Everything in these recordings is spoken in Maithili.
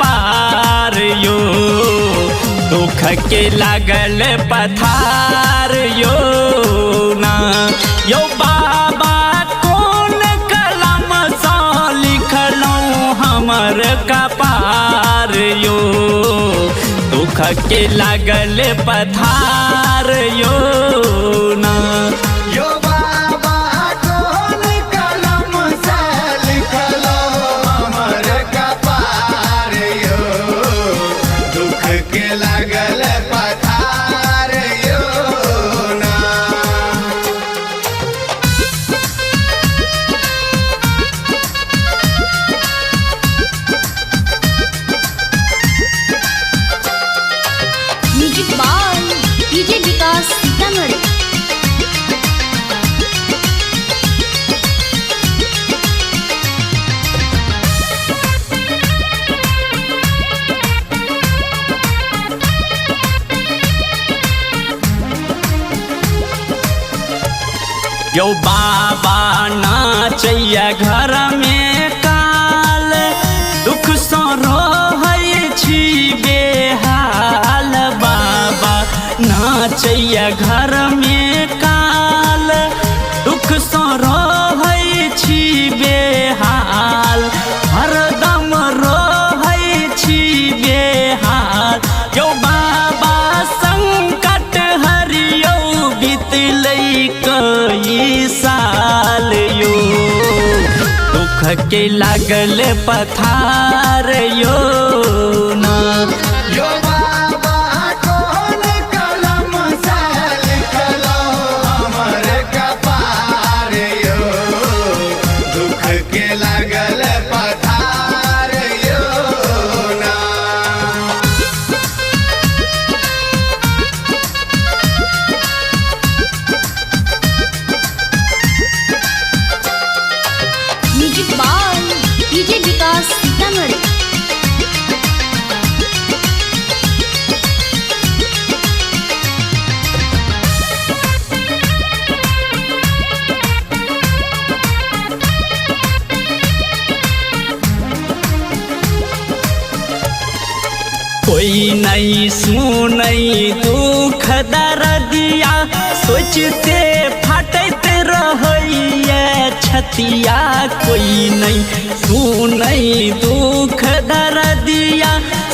कपार यो, दुख के लागल पथार यो ना। यो बाबा कोन कलम सँ लिखलहुँ हमर कपार यो, दुख के लागल पथार यो ना। यो बाबा कोन कलम से लिखलहुँ हमर कपार यो, दुख के लागल पथार यो ना। Music by DJ Vikas Sitamarhi. यो बाबा नाचैया घर में काल, दुख सँ रहै छी बेहाल। बाबा नाचैया घर में काल, दुख सँ रहै छी बेहाल, हरदम रहै छी बेहाल। यो बाबा संकट हरियौ बितलै कई साल यो, दुख के लागल पथार यो ना। यो बाबा कोन कलम से लिखलहुँ हमर कपार यो, दुख के लागल पथार यो ना। Music by DJ Vikas Sitamarhi. कोई नहीं सुनई दुख दर्दिया, सोचते फटैत रहैया छतिया। कोई नहीं सुनई दुख दर्दिया,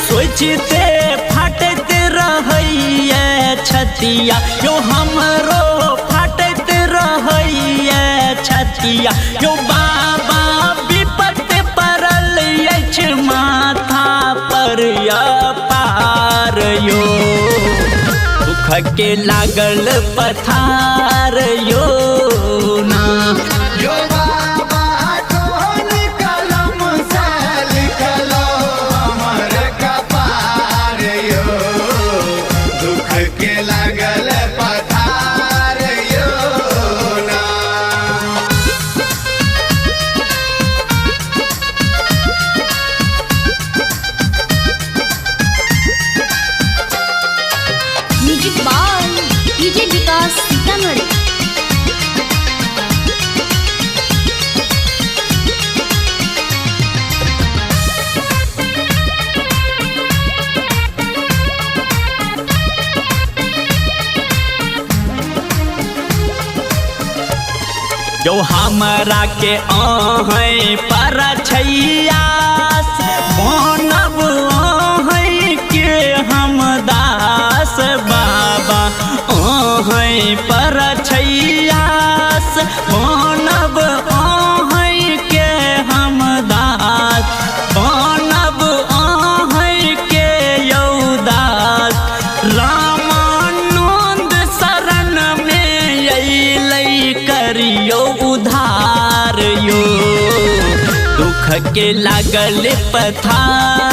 सोचते फटैत रहैया छतिया। यो हमरो फटैत रहैया छतिया। यो बाबा विपत पड़ल अछि माथा पर पार यो, दुख के लागल पथार यो ना। यो बाबा कोन कलम से लिखलहुँ हमर कपार यो, दुख के लागल पथार यो ना। Music by DJ Vikas Sitamarhi. जो हमरा के अहै पर छैयास, बनब अहै के हम दास। बाबा अहै पर छैयास, बनब अहै के हम दास, बनब अहै के यौ दास। रामानन्द शरण में अयलै करियौ उधार यो, दुख के लागल पथार।